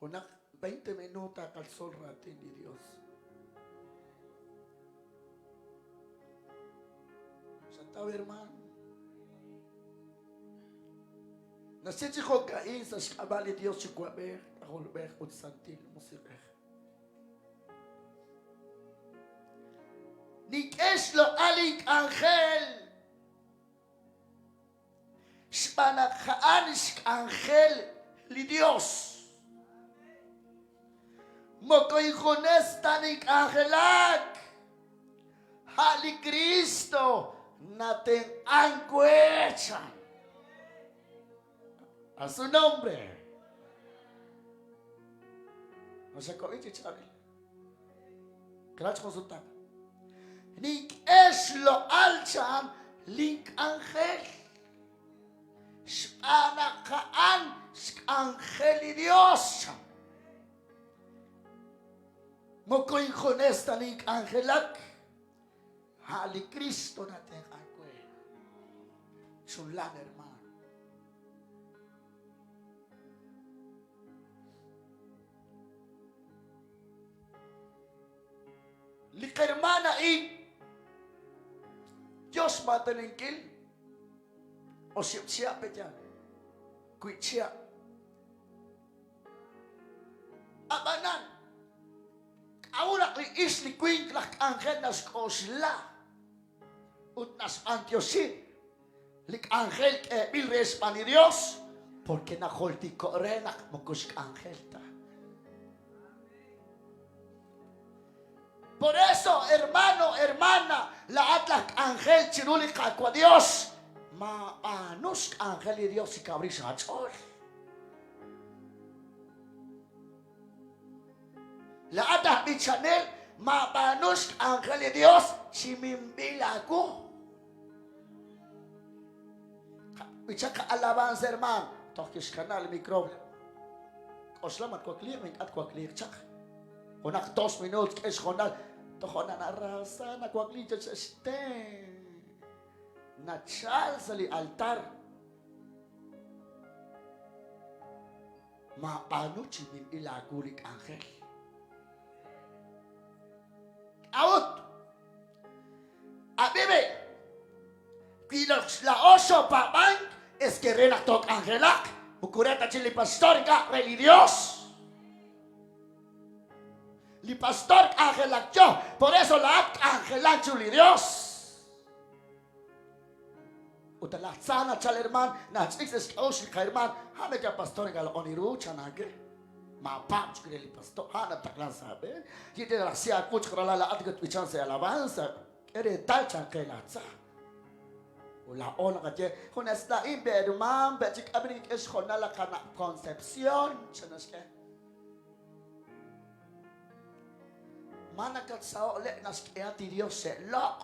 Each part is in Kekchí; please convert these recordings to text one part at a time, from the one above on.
Junaq 20 minuto taqatzol raatin li Dios. Xataw hermano. Naxye chi jo'ka'in sa' xk'ab'a' li Dios Yuwa'b'ej, K'ajolb'ej ut Santil Musiq'ej. Nink'e xloq'al link'anjel xb'aan naq a'an xk'anjel li Dios. Moko injunes ta nink'anjelak, a' li Kristo natenq'ank we, chan. A su nombre. No se chi chaab'il. Krach jun sutaq. Nink'e xloq'al chan link'anjel. Xb'aan naq a'an xk'anjel li Dios chan. Moko injunes ta nink'anjelak, a' li Kristo natenq'ank we. Chunlan, hermano. Li qermaan a'in yo xmaataninkil oxib' chihab' pe'yaal, wiib' chihab'. Ab'anan, k'a'ut naq li ixq li winq laj k'anjel naxk'oxla ut naxb'antioxi li k'anjel k'eeb'il re xb'aan li Dios? Porque najultiko' re naq moko xk'anjel ta. Por eso, hermano, hermana, laa'at laj k'anjel chiru li Qaawa' Dios, maab'aanu xk'anjel li Dios chi kaw rix aach'ool. Laa'at aj b'ichanel, maab'aanu xk'anjel li Dios chi minb'il aawu. B'icha alabanza, hermano. Toj kixkana li micrófono. K'oxla ma twakliiq, ma ink'a' twakliiq chaq. Junaq dos minutos k'e xhoonal. Tojo' narasa nawakliik chaq sa' xteen. Nachal sa' li altar. Maab'aanu chi minb'il aawu li k'anjel. K'a'ut? Ab'i b'i', wi laa'o xopaab'ank, es que re naq took'anjelaq, moko re ta chik li pastor, ink'a' re li Dios. Li pastor k'anjelak yo, por eso laa'at k'anjelan chiru li Dios. Ut laj tza nachal hermaan, nach'ik sa' xk'a'uxl li qahermaan, ha' meka pastor ink'a' loq'oni ru, chanake. Maapaab' chik re li pastor, ha' nataqlan sa' aab'een. Ye te rajsi aawu chaq ralal laa'at nakatb'ichan sa' alabanza. K'e reetal chan qe laj tza. Ut laa'o naqaye, junes laa'in be hermaan, be chik k'am nink'e xhoonal la qana' Concepción, chan naxk'e. Ma nakatsaho' le' naxk'ehat li Dios xe'loq'.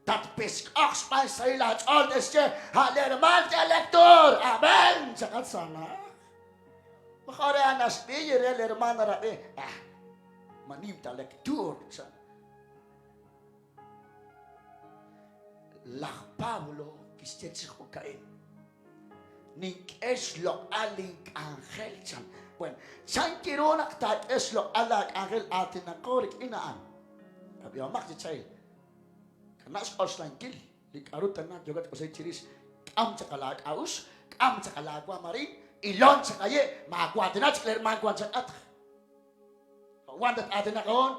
Tatpisk'oq xb'aan xsahil aach'ool te'xye, a' li hermaan k'e lectur. Amén. Chaqat sana. Mejor re naxb'i re li hermaan narab'i. Ah, ma nim ta lectur. Chan. Laj Pablo kixye chi jo'ka'in. Nink'e xloq'al link'anjel, chan. Bueno, chan kiru naq taak'e xloq'al laak'anjel aatinaqo rik'in a'an. Ab'ihomaq chi chail. Kanab' xk'oxlankil li k'a'ru tana yookat k'oxlankil chirix. K'am chaq laak'a'uxl, k'am chaq laawaam arin, ilon chaq aye', maawaatina chik leermaan wank chak'atq. Wan tat-aatinaq hoon.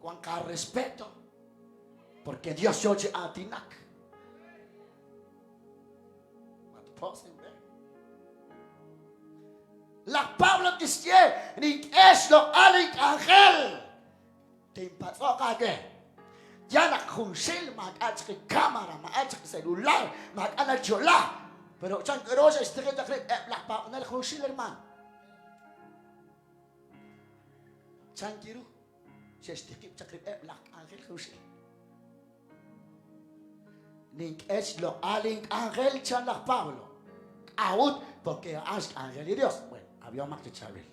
Wan qarespeto. Porque Dios yo chi aatinak. Laj Pablo kixye, nink'e xloq'al link'anjel. Tinpatz'oq aawe. Yaal naq junxil maak'a' chik li cámara, maak'a' chik li celular, maak'a' nachola. Pero chan ru xe'xtiqib' chaq rib' eb' laj paab'anel junxil hermaan. Chan ru xe'xtiqib' chaq rib'eb' laj k'anjel junxil. Nink'e xloq'al link'anjel, chan laj Pablo. K'a'ut? Porque a'an xk'anjel li Dios. Bueno, ab'ihomaq chi chaab'il.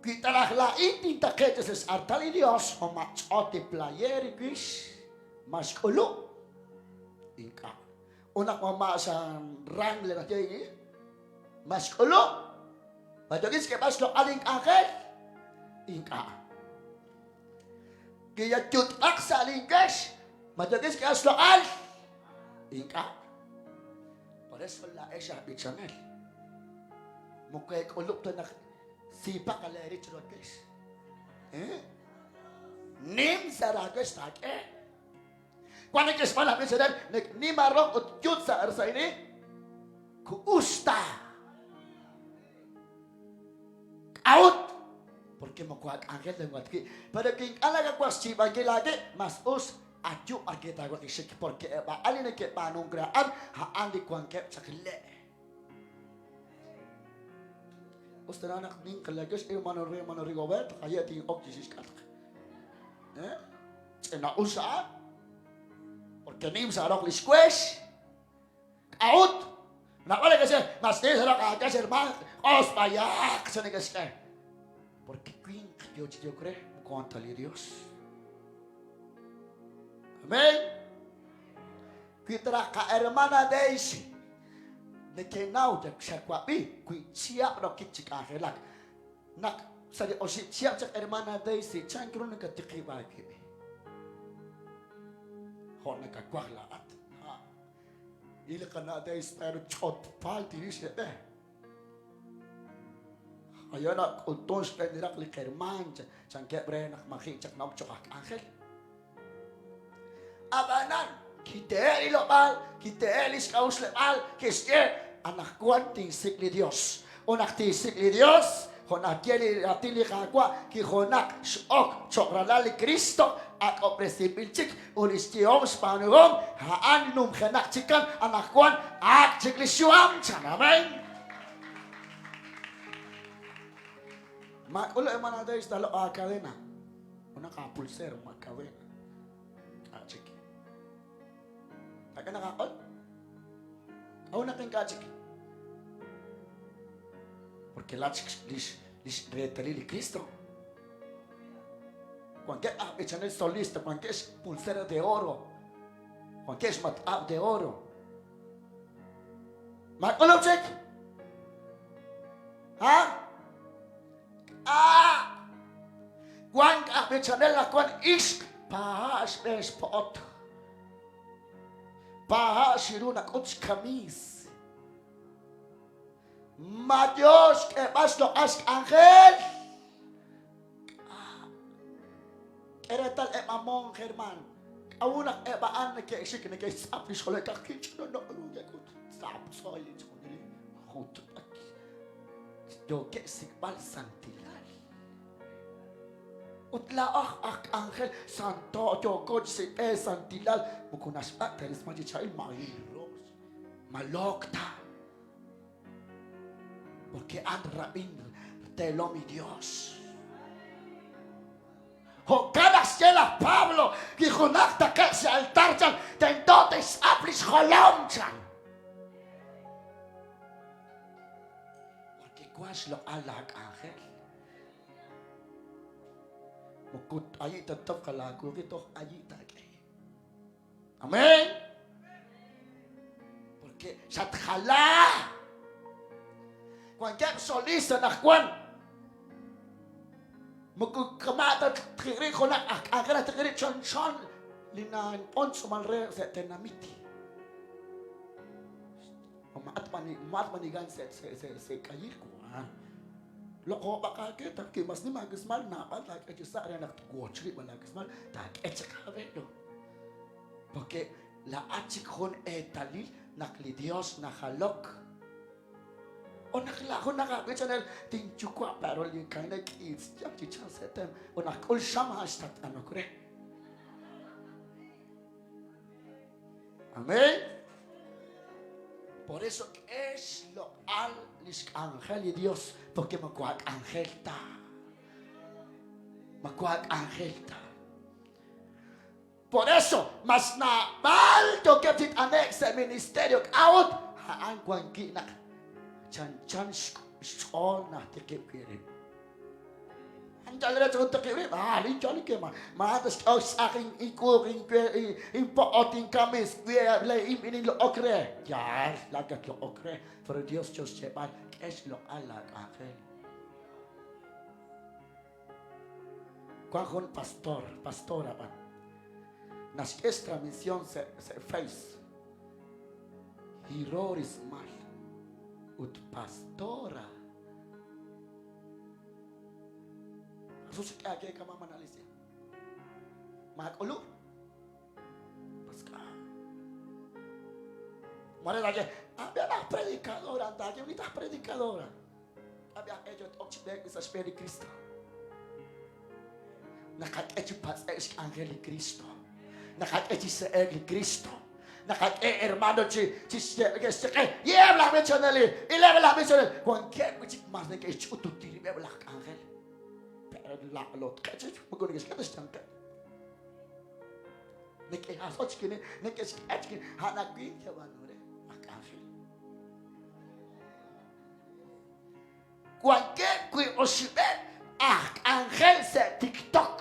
Wi ta raj laa'in tintaqe'q chaq sa' x'artal li Dios, jo' ma ch'ot li player wix, ma xk'ulub'? Ink'a'. Ut naq ma xanram li naxye, ma xk'ulub'? Ma yookin xk'eeb'al xloq'al link'anjel? Ink'a'. Kiyayut'aq sa' linkex, ma yookin xk'eeb'al xloq'al? Ink'a'. Por eso laa'ex aj b'ichanel moko eek'ulub' ta naq siipaq leerich chiru kex. Eh? Nim sa' raawex taak'e. Wan neke'xb'aan laj b'ichanel nima roq ut yut sa' sa' ku'ux ta. K'a'ut? Porque moko ak'anjel ta wi'. Pero wi ink'a' nakawaj xyiib'ankil aawib', mas us ayu b'ar wi' taawaj xik, porque eb' a'an li neke'b'aanunk re a'an, a'an li wankeb' chaq le'. Us tana naq ninq laakex, hermano re hermano Rigoberto, haye' tin'ok chi xk'atq. Eh? Ch'ina'us a'an. Porque nim sa' roq li xwex. K'a'ut? Naab'al neke'xye, mas nim sa' roq aakex, hermano, q'os b'ayaq, sa' neke'xk'e. Porque winq yoo chi yok re, moko a'an ta li Dios. Amén. Wi ta raj qahermana Daisy nekenaw xawab'i wi chihab' rokik chi k'anjelak. Naq sa' li oxib' chihab' chaq hermana Daisy, chan ru nakatiqib' aawib'? Jo' nakawaj laa'at. Il qana' Daisy pero ch'otpaal tirix li b'e. Ayo nak'utun xb'een li raq li qermaan chankeb' re naq maji' chaq na'ok cho'q aj k'anjel. Ab'anan, kitehe' li lob'aal, kitehe' li xk'a'uxleb'aal, kixye, Anaqwan tinsik' li Yos. Ut naq tinsik' li Yos, jo' naxye li raatin li Qaawa', kijunaq x'ok cho'q ralal li Kristo, ak'ob'resinb'il chik, ut li xyehom xb'aanuhom, a'an numjenaq chikan, anaqwan ak' chik li xyu'am, chan. Amén. Maak'ul hermana Daisy taloq' aacadena. Junaq aapulsera ma cadena. K'a' chik. Taak'e naq aaq'ol? K'a'ut naq ink'a' chik? Porque laat chik lix lix reetalil li Cristo. Wankeb' aj b'ichanel solista, wankeb' xpulsera de oro, wankeb' xmatq'ab' de oro. Maak'ulub' chik? Ha? K'a'! Wank aj b'ichanel naq wank ixq paha' xb'een xpo'ot. Paha' xiru nak'ut xkamiis. Ma yo xk'eeb'al xloq'al xk'anjel? K'a'! K'e reetal eb' a monj, hermaan. K'a'ut naq eb' a'an neke'xik neke'xtz'ap li xjolomeb' ka'ajwi' ch'ina noq' ru ke'k'ut tz'aptz'o li chixjunil jutb'ak. Yookeb' xsik'b'al santilal. Ut laa'o aj k'anjel santo yooko chi sik'b'e santilal moko naxb'ak' ta rismal chi chaab'il ma ros ma look ta. Porque a'an rab'in rteelom li Dios. Jo'kan naq xye laj Pablo, wi junaq taqe'q sa' altar chan, tento tixtz'ap li xjolom chan. Porque wank xloq'al laak'anjel. Moko ayi' ta topqa laakuuqi toj ayi' taak'e. Amén. Porque xatjala. Wankeb' solista anaqwan. Moko kama' ta tji'ri junaq aj k'anjel aj tji'ri chonchon li nanb'on tz'umal re sa' tenamit. Ma'at b'anigan sa' k'ayil wan. Loq'ob'aq aawe taq wi mas nim aakismal naab'al taak'e chi sa' re naq twoch rib' laakismal taak'e chaq aavelo. Porque laa'at chik jun eetalil naq li Dios najalok. Ut naq laa junaq aj b'ichanel tinyuwa' pero li kane k'iitz yal chi chal sa' tem ut naq k'ul xam a'an xtat'anok re. Amén. Por eso k'e xloq'al li xk'anjel li Dios, porque moko ak'anjel ta. Moko ak'anjel ta. Por eso, mas naab'al yookeb' chi t'ane'k sa' ministerio. K'a'ut? A'an wanki' naq chanchan xch'ool naj tiqib' wi' rib'. Yal re ch'uutiqib' rib'. Ah, lin yal ke ma. Ma ta xk'e xtz'aq inkuuq, inpo'ot, inkamis, inloq'ok re. Yaal, laakat loq'ok re. Pero Dios yo xyeeb'al, k'e xloq'al laak'anjel. Wan jun pastor, pastora b'an. Naxk'e xtransmisión sa' Face. Hiro rismal ut pastora. Jesús xk'e ake kama manalisia. Maak'ulub'. Pues Mare la había las predicadora, anda, que bonita predicadora. Había ellos ok sa xb'een li Cristo. Naqak'e chi patz'e'k xk'anjel li Kristo. Naqak'e chi se'eek li Kristo. Naqak'e hermano chi chi xyeqe, ileb' laj b'ichanel, ileb' laj b'ichanel. Wankeb' wi' chik mas neke'xch'ututi rib'eb' laj k'anjel. Pero la'lotqeb' chik, moko neke'xk'e ta xyanqeb'. Neke'has'o chik, neke'xk'e chik, a'an winq yab'aanu re aj k'anjel. Wankeb' wi' oxib'eb' aj k'anjel sa' TikTok.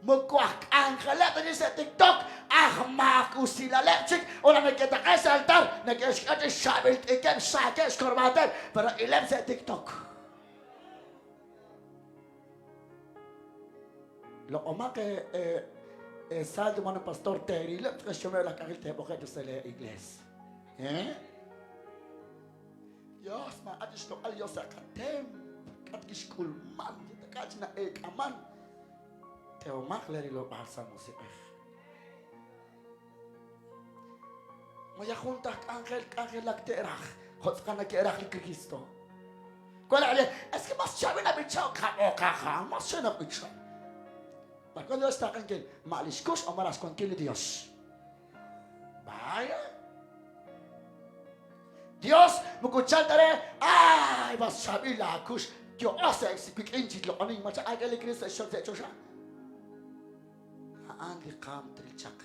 Moko aj k'anjeleb' ta chik sa' TikTok, aj maa'usilaleb' chik ut naq neke'taqe'k sa' altar, neke'xk'e chi xchaab'il t'ikeb' xsaakeb' xkorbaateb', pero ileb' sa' TikTok. Loq'omaq eesaldo, hermano pastor, teerileb' chik xchomeb' laj k'anjel teeb'oqeb' chaq sa' lee iglees. Eh? Dios, maak'a' chi xloq'al Dios sa' qateem. K'a' kixk'ulman, k'a' chi na'eek'aman. Tehomaq lee rilob'aal sa' musiq'ej. Ma yal jun taj k'anjel k'anjelak te'raj, jo' tz'aqal neke'raj li Kristo. Wan naq es que mas chaab'il nab'ichaw kab'oqaja, mas chaab'il nab'ichaw. B'ar wan Dios xtaqenkil, ma lix kux o malaj xwankil li Dios. Vaya. Dios moko chal ta re, ay, mas chaab'il laakux, yo'o sa' wik'in chi loq'onink, ma chaq'al li Kristo sa' choxa. A'an li qaam tril chaq.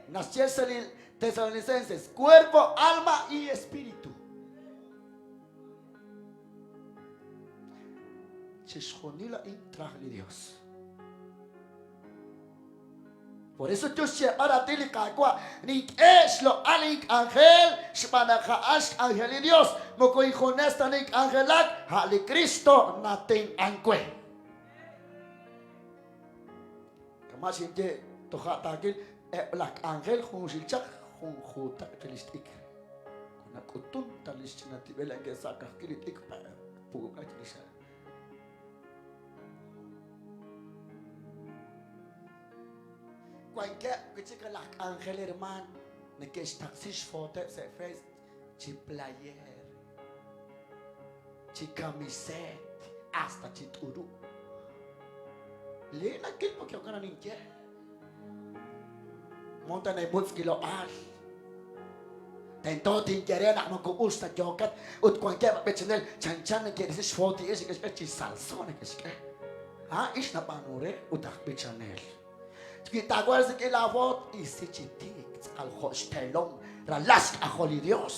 Naxye sa' li Tesalonicenses, cuerpo, alma y espíritu. Chixjunil a'in traj li Dios. Por eso yo xyeeb'al raatin li Qaawa', nink'e xloq'al ink'anjel xb'aan naq a'an xk'anjel li Dios, moko injunes ta nink'anjelak, a' li Kristo natenq'ank we. Kama' xinye toja' taawil eb' laj k'anjel junxil chaq jun juutaq chi li xt'ikr. Nak'utun ta li xch'ina tib'el sa' ka'ajwi' li t'ikr puuk'a chirix a'an. Wankeb' wi' chik laj k'anjel hermaan neke'xtaqsi xfooteb' sa' Face chi player, chi kamiseet, hasta chi t'uru'. Lee nakil porque jo'kan ninye. Monta naimutz' kilob'aal. Tento tinye re naq moko us ta yookat ut wankeb' aj b'ichanel chanchan neke'risi xfooti'il neke'xk'e chi salso neke'xk'e. Ha ix nab'aanu re ut aj b'ichanel. Wi taawaj risinkil laafoot, isi chi tiik tz'aqal jo' xteelom ralal xk'ajol li Dios.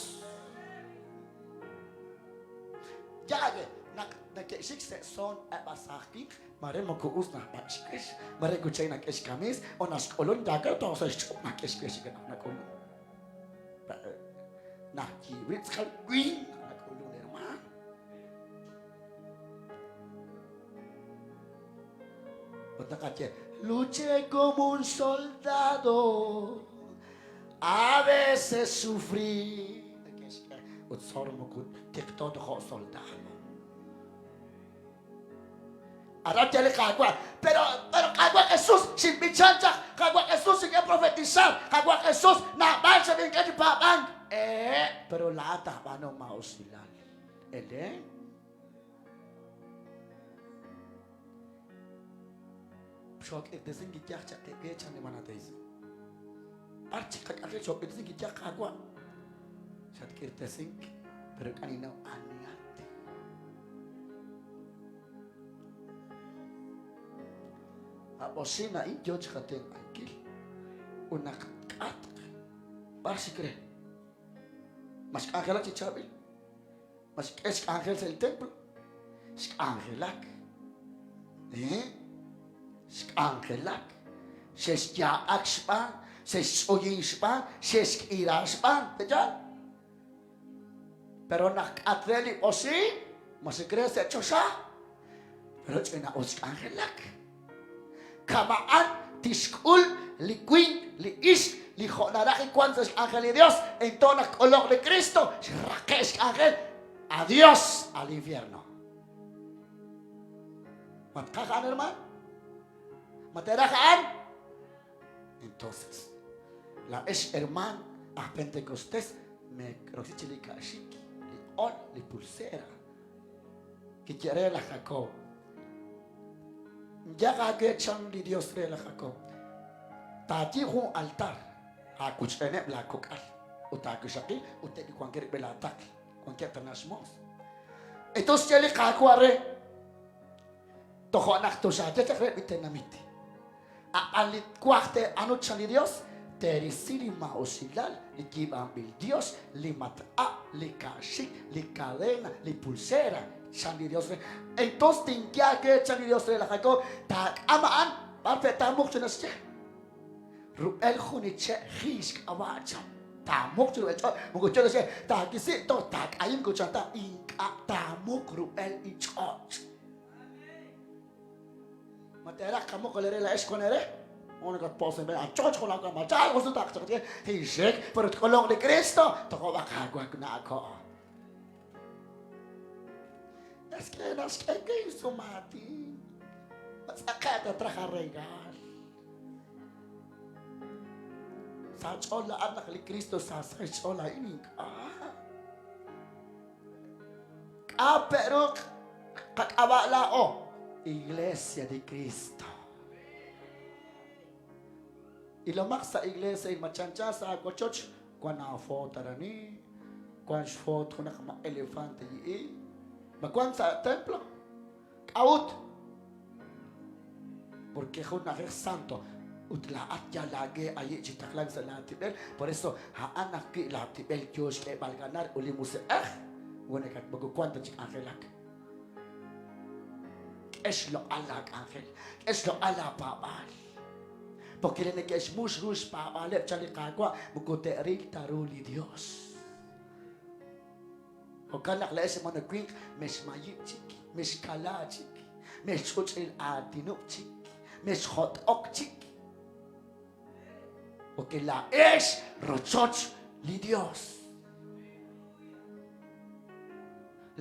Yaal naq neke'xik sa' soon eb' aj saaj winq, Mare moko us naq xk'ex, mare kuchay nak'e xkamis o naxk'ulun yaakar toj sa' xch'up nak'e xk'ex naq nak'ulun. Naq yiib' rib' tz'aqal winq nak'ulun hermaan. Ut naqaye, luché como un soldado, a veces sufrí. Ut sor moko tiqto ta jo' soldado. Aran yal li Qaawa'. Pero, pero Qaawa' Jesús, xinb'ichan chaq. Qaawa' Jesús, xink'e profetizar. Qaawa' Jesús, naab'al xeb'ink'e chi paab'ank. Eh, pero laa'at aj b'aanum maa'usilal. Ele. Xook'irtesink iyaj chaq qe chan li manateysi. B'ar chik qak'anjel xook'irtesink iyaj Qaawa'? Xatk'irtesink, pero ink'a' ninnaw anihat. A b'oxin a'in yoo chi qatenq'ankil ut naq tk'atq b'ar xik re. Ma xk'anjelak chi chaab'il? Ma xk'e xk'anjel sa' li templo? Xk'anjelak. Eh? Xk'anjelak. Xexyaab'ak xb'aan, xexch'uyin xb'aan, xexk'ira xb'aan. Pe'yaal? Pero naq k'at re li b'osiin, ma xik re sa' choxa? Pero ch'ina'us xk'anjelak. Kama'an tixk'ul li winq, li ixq, li jo' naraj li wank sa' xk'anjel li Dios, ento naq k'oloq li Kristo, xraqe' xk'anjel, adiós al infierno. Ma tqaj a'an, hermano? Ma teeraj a'an? Entonces, laa'ex hermaan aj Pentecostés, meeroksi chi li ka'xik, li q'ol, li pulsera. Kiye re laj Jacob, Nyaq aawe chan li Dios re laj Jacob, taayiib' jun altar aawochb'eeneb' laa kok'al ut aawixaqil ut eb' li wankeb' rub'el aataql, wankeb' tana xmoos. Entonces xye li Qaawa' re, Toja' naq toxaaye chaq reheb' li tenamit, A'an li twaj teeb'aanu chan li Yos, teerisi li maa'usilal, li yiib'anb'il yos, li matq'ab', li ka'xik, li cadena, li pulsera, chan li Yos re. Entonces tinye aawe chan li Yos re laj Jacob, taak'am a'an b'ar pe' taamuq chi naxye. Rub'el jun li che' ji xk'ab'a' chan. Taamuq chi rub'el ch'och', moko yo ta xye, taawisi toj taak'ayim moko chan ta, ink'a' taamuq rub'el li ch'och'. Ma teeraj qamuq le re laa'ex wan eere? On nakatpo'osinb'il achoch jun laawa machal jun sutaq chaq tinxik, pero tk'ulunq li Cristo, toq'ob'aq aawa na'ko'. Naxk'e naxk'e we insumaatin. Ma tz'aqe' tatraj aaregaal. Sa' ch'ool laa'at naq li Kristo sa sa' xch'ool a'in ink'a'. K'a' pe' ru qak'ab'a' laa'o? Iglesia de Cristo. Ilomaq sa' iglesia ma chanchan sa' aawochoch wan aafoot arani, wan xfoot junaq ma elefante yi'i. Ma wan sa' templo? K'a'ut? Porque jun na'ajej santo ut laa'at yal aawe ayi' chi taqlank sa' laatib'el, por eso a'an ajwi' laatib'el yoo xk'eeb'al ganar ut li musiq'ej wan moko wan ta chi k'anjelak. K'e xloq'al laak'anjel, k'e xloq'al laapaab'aal. Porque li neke'xmux ru xpaab'aaleb' chan li Qaawa' moko te'ril ta ru li Dios. Jo'kan naq laa'ex hermano winq, mexmayib' chik, mexkala chik, mexch'uch'il aatinub' chik, mexjot'ok chik. Porque laa'ex rochoch li Dios.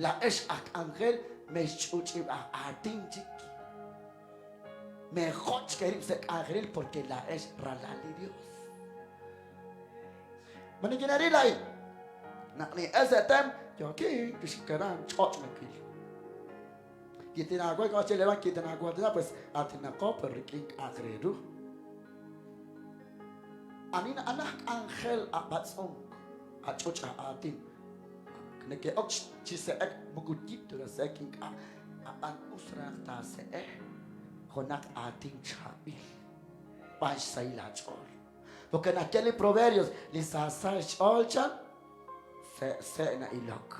Laa'ex aj k'anjel mexch'uch'ib' aj aatin chik. Meejoch' eerib' sa' k'anjelil porque laa'ex ralal li Dios. Ma nikinaril a'in? Naq nin'el sa' tem, yookin kixkeran ch'och' nawil. Kitinaawe k'a'ut che lewan kitinaawatina, pues aatinaqo pero rik'in k'a'aq re ru. Ani na'anaj k'anjel a b'atz'unk, a ch'och' a aatin. Neke'ok chi se'ek moko yib' ta se'ek ink'a', a'an us re naq taase'e junaq aatin chaab'il, b'an xsahil aach'ool. Porque naxye li Proverbios, li saasa xch'ool chan, se'se' na'ilok.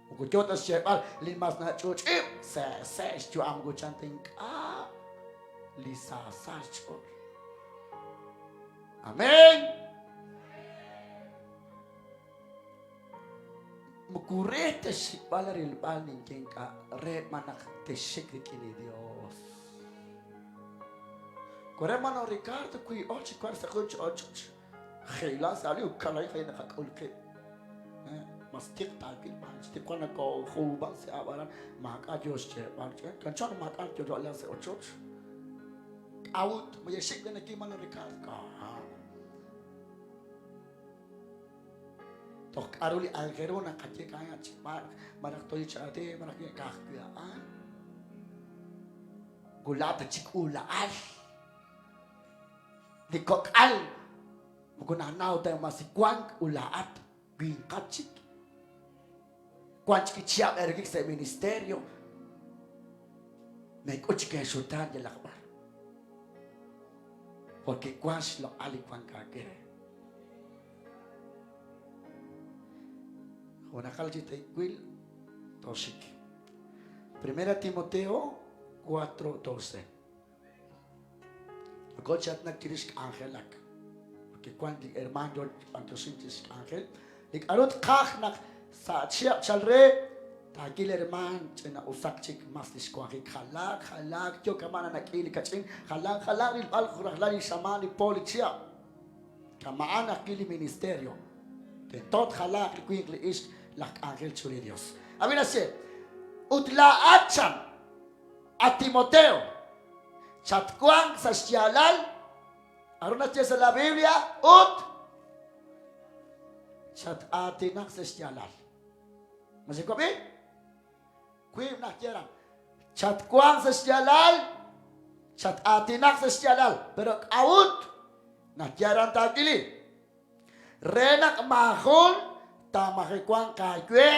Moko yoo ta xyeeb'al li mas nach'uch'ib', se'se' xyu'am moko chan ta ink'a' li saasa xch'ool. Amén. Moko re ta xsik'b'al rilb'al ninye ink'a', re b'an naq texxik rik'in li Dios. Ware hermano Ricardo, wi o chi wank sa' jun chi ochoch, jilan sa' li ukalay jay naqak'ul qib'. Mas tiq taawil b'an, xtiqwan nakoojuub'an sa' ab'aran, maak'a' yoo xyeeb'al. Kanchan maak'a' yoo sa' ochoch. K'a'ut? Ma yexik na hermano Ricardo? Toj k'aru li aajel ru naqaye k'a' chi malaj toyich'aate malaj ka'ajwi' a'an. Wulak ta chi k'uula'al. Li kok'al moko nanaw ta mas wank ulaa'at winqat chik. Wank chik chihab' erikik sa' ministerio. Meek'ut chik eexutaan yalaq b'ar. Porque wank xloq'al li wank aawe. Junaqal chi te'wil, tooxik. Primera Timoteo 4:12. Noko chi aatinak chirix k'anjelak. Porque wank li hermaan yoo chi b'antioxink chirix k'anjel. Li k'a'ru tqaj naq sa' chihab' chal re taakil hermaan ch'ina'usaq chik mas lix wanjik. Jalaak, jalaak, yoo kama' nanak'i li kach'in, jalan jalan rilb'al rajlal li xamaan, li po, li chihab'. Kama'an ajwi' li ministerio. Tento tjalaaq li winq li ixq laj k'anjel chiru li Dios. Ab'i naxye, ut laa'at chan, a Timoteo, chatwanq sa' xyaalal, aru naxye sa' la Biblia, ut chat-aatinaq sa' xyaalal. Ma xe'wab'i? Wiib' naxye aran, Chatwanq sa' xyaalal, chat-aatinaq sa' xyaalal. Pero k'a'ut naxye aran taakili? Re naq maajun taamajewanq aawe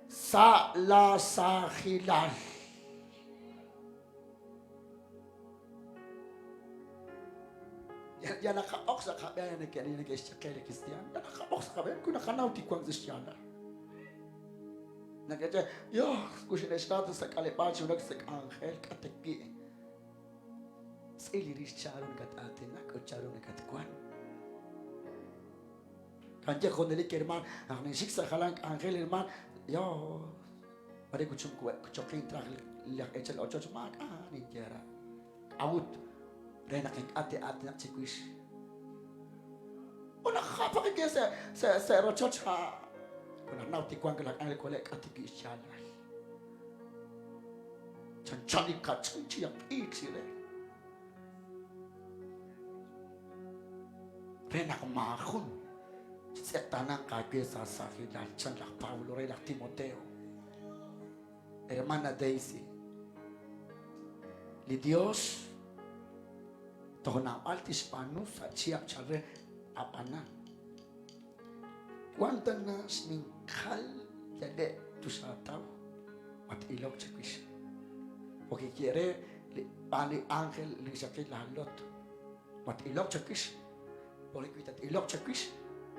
sa' laa saajilal. Yal naqab'oq sa' qab'een neke'xye qe li kristiaan. Yal naqab'oq sa' qab'een wi naqanaw tiwanq sa' xyaalal. Neke'xye, Yos, wi xine'xra ta sa' k'aleb'aal chi wulak sa' k'anjel, k'a' ta wi'. Tz'il rix chanru nakat-aatinak ut chanru nakatwan. Kanye junelik hermaan, naq ninxik sa' jalan k'anjel hermaan, Yos, mare kuchoqin traj laj eechal ochoch, maak'a' ninye ra. K'a'ut? Re naq ink'a' te'aatinaq chiwix. Ut naq japaq ke sa' sa' sa' rochoch ha' ut naq naw tiwank laj k'anjel k'ole' k'a' tiki xyaalal. Chanchan li kach'in chi aq'iik chire. Re naq maajun chitz'eqtaananq aawe sa' saajilal, chan laj Pablo re laj Timoteo. Hermana Daisy, li Dios toj naab'al tixb'aanu sa' chihab' chal re, ab'anan, wan tana xninqal yale' tuxaataw mat-ilok chawix. Porque kiye re li b'aan li ángel li rixaqil laj Lot, mat-ilok chawix, porque wi tat-iloq chawix,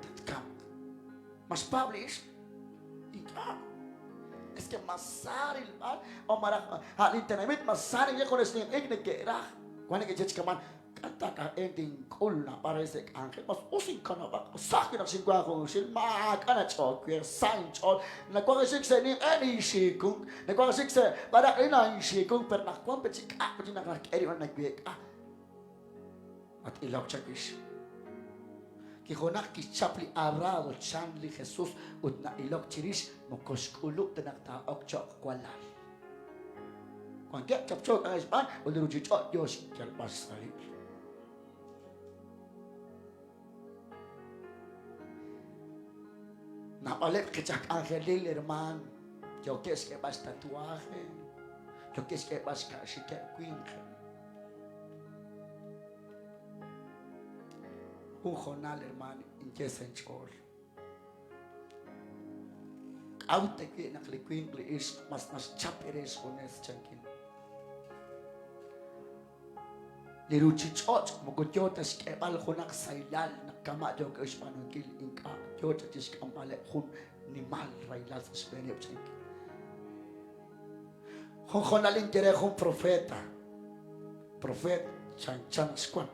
tatkamq. Ma xpaab' li ixq? Ink'a'. Es que mas sa rilb'al o malaj a' lintenamit mas sa ninye junes ninq'ik neke'raj. Wan neke'xye chi kaman, k'a' ta k'a'en tink'ul naab'al re sa' k'anjel, mas us inkanab'aq. Sa ajwi' naq xinwank junxil, maak'a' nach'ook we, sa inch'ool. Nawaj xik sa' ninq'e ninxiikunk, nawaj xik sa' b'araq a'in ninxiikunk, per naq wan pe chi k'a' pe chi naq nak'e rib' naweek'a. Mat-ilok chawix. Wi junaq kixchap li arado chan li Jesus ut na'ilok chirix, moko xk'ulub' ta naq taa'ok cho'q walal. Wankeb' chapcho k'anjel xb'aan ut li ruuchich'och' yo xyalb'al xsahil. Naab'aleb' qech aj k'anjelil hermaan yookeb' xk'eeb'al xtatuaje, yookeb' xk'eeb'al xka'xikeb' winq. Jun hoonal, hermaan, inye sa' inch'ool. K'a'ut ta wi' naq li winq li ixq mas naxchap re xjunes chankin? Li ruuchich'och' moko yoo ta xk'eeb'al junaq sahilal naq kama' yookeb' xb'aanunkil ink'a' yoo chaq chixk'amb'aleb' jun nimal rahilal sa' xb'eeneb' chankin. Jun hoonal inye re jun profeta, profeet chanchan xwan.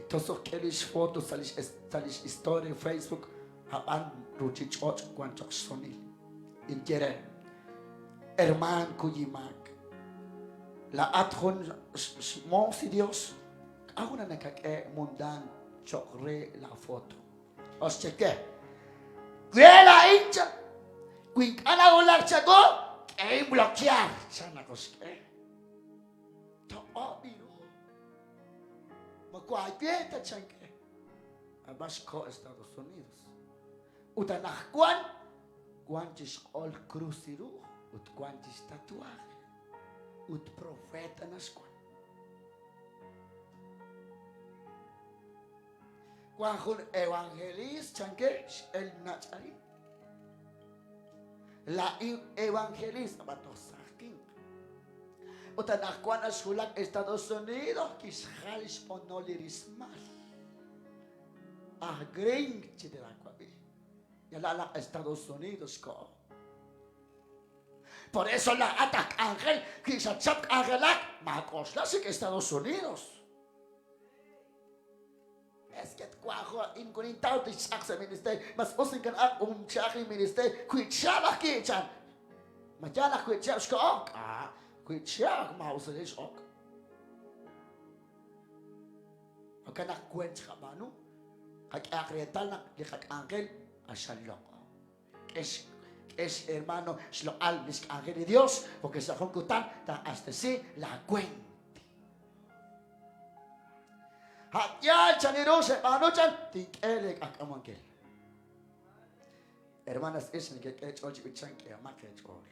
Entonces k'e lix foto sa' lix sa' lix historia Facebook ab'an ruuchich'och' wan choq' xsonil. Inye re, Hermaan, kuy inmaak. Laa'at jun xmoos li Dios, k'a'ut naq nakak'e mundaan choq' re laa foto? Oxye we, We laa'in chan, wi ink'a' nawulak chawu, k'ehin bloquear, chan naq oxk'e. Toq'ob' ru. Moko aawe ta chank'e. Ab'an xko' Estados Unidos. Ut anaqwan wan chi xq'ol krus li ru'uj ut wan chi xtatuaje ut profeta naxwan. Wan jun evangelist chanke x'el nach' arin. Laa'in evangelist ab'an toj saaj winq. Ut anaqwan naxwulak Estados Unidos kixjal xb'onol li rismal. Aj gring chi te'raawab'i. Yalaq Estados Unidos xkoho. Por eso laa'at aj k'anjel, wi xatchap k'anjelak, maak'oxla xik Estados Unidos. Es que twajo a'in ku nintaw tixtz'aq sa' ministerio, mas us inkanab' umcha'aq li ministerio, wi chihab' ajwi' chan. Ma yaal naq wi chihab' xko'o? K'a, wi chihab' maa'usilil x'ok. Jo'kan naq weent chiqab'aanu, qak'ehaq reetal naq li qak'anjel q'axal loq'. K'e k'e hermano xloq'al li xk'anjel li Dios, porque sa' jun kutan taaq'axtesi laa weent. A' yaal chan ru xeb'aanu chan, tink'e lee k'ajk'amunkil. Hermanas ixq nekek'e ch'ool chi b'ichank, k'ehomaq eech'ool.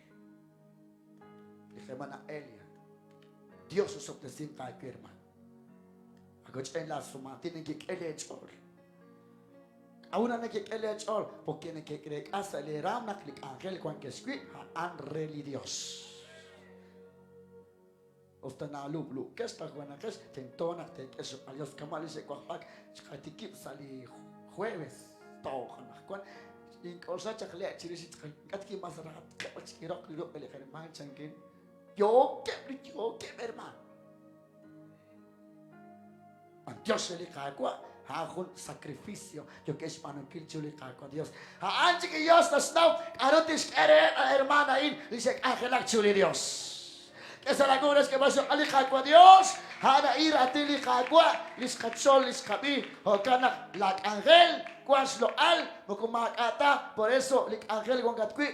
Li hermana Elia, Dios osob'tesinq aawe, hermano. Akoch'en laa sumaatin nekek'e lee ch'ool. K'a'ut naq nekek'e lee ch'ool? Porque neke'reek'a sa' lee raam naq li k'anjel wankex wi' a'an re li Dios. Us ta naalub'lub'kex tawanaqex, tento naq teek'e xloq'al Dios kama' li xe'wajb'ak xqatikib' sa' li jueves toj anaqwan. Ink'oxla chaq le' chirix ink'a' kimas ratqeb' chi roq li ruq' li hermaan chankin. Yookeb' li yookeb' hermaan. B'antiox re li Qaawa', a'an jun sacrificio yookeb' xb'aanunkil chiru li Qaawa' Dios. A'an chik li Dios naxnaw k'a'ru tixk'e reheb' a hermaan a'in li xe'k'anjelak chiru li Dios. K'e sa' laa wuq' re xk'eeb'al xloq'al li Qaawa' Dios, a'an a'in raatin li Qaawa' li xqatzol li xqab'i. Jo'kan naq laa k'anjel wan xloq'al, moko maak'a' ta, por eso li k'anjel wankat wi',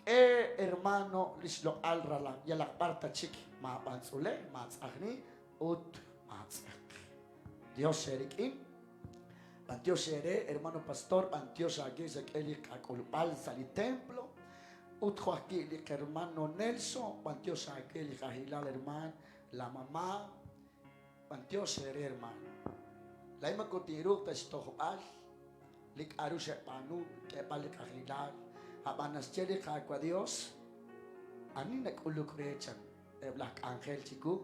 k'e hermano li xloq'al yalaq b'ar ta chik maab'antz'ule, maatz'ajni ut maatz'eq. Dios eerik'in. B'antiox eere, hermano pastor, b'antiox aawe xak'e li qak'ulb'al sa' li templo. Ut jo' ajwi' li hermano Nelson, b'antiox aawe li qahilal hermaan, la mamá, b'antiox eere hermano. Laa'in moko tinruuq ta xtojb'al li k'a'ru xeb'aanu, k'eeb'al li qahilal. A'b'an naxye li Qaawa' Dios, ani nak'uluk re chan eb' laj k'anjel chiwu,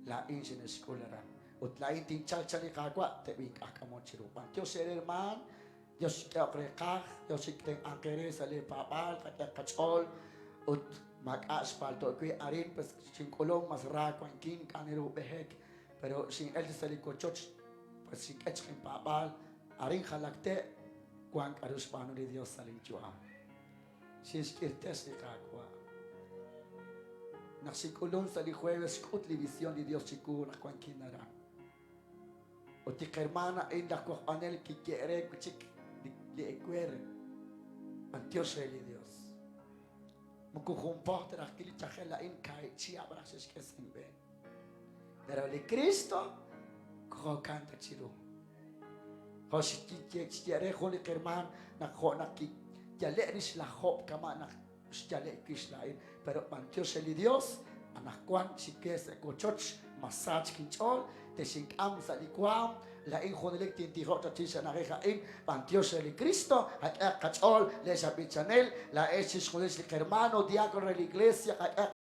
laa'in xine'xk'ul aran. Ut laa'in tinchalq chan li Qaawa', teb'ink'ajk'amo chiru. B'antiox eere hermaan, Dios xk'ehoq reeqaj, Dios xtenq'anq eere sa' lee paab'aal, qak'ehaq qach'ool ut maak'a' xpalto' wi' arin, pues xink'ulum mas ra wankin, ink'a' niru b'ehek, pero xin'el sa' li wochoch, pues xink'e chaq inpaab'aal, arin Jalacte' wan k'a'ru xb'aanu li Dios sa' lin yu'am. Xinxk'irtes li Qaawa'. Naq xink'ulun sa' li jueves xk'ut li vision li Dios chiwu naq wankin aran. Ut li qhermaan a'in laj wajb'anel kiye re wi' chik li ewer, B'antiox re li Dios. Moko jun po ta raj li yajel a'in kaahib' chihab' raj xe'xk'e sa' inb'een. Pero li Cristo jo'kan ta chiru. Jo' xye re jun li qhermaan naq jo' naq kiyale' rix laj Job kama' naq xyale' wix laa'in. Pero b'antiox re li Dios, anaqwan xik sa' wochoch, mas sa chik inch'ool, texink'am sa' li waam, laa'in junelik tintijoq chaq chirix a na'ajej a'in, b'antiox re li Kristo, qak'ehaq qach'ool, leex aj b'ichanel, laa'ex chixjunil li qhermano, diácono re li Iglesia, qak'ehaq.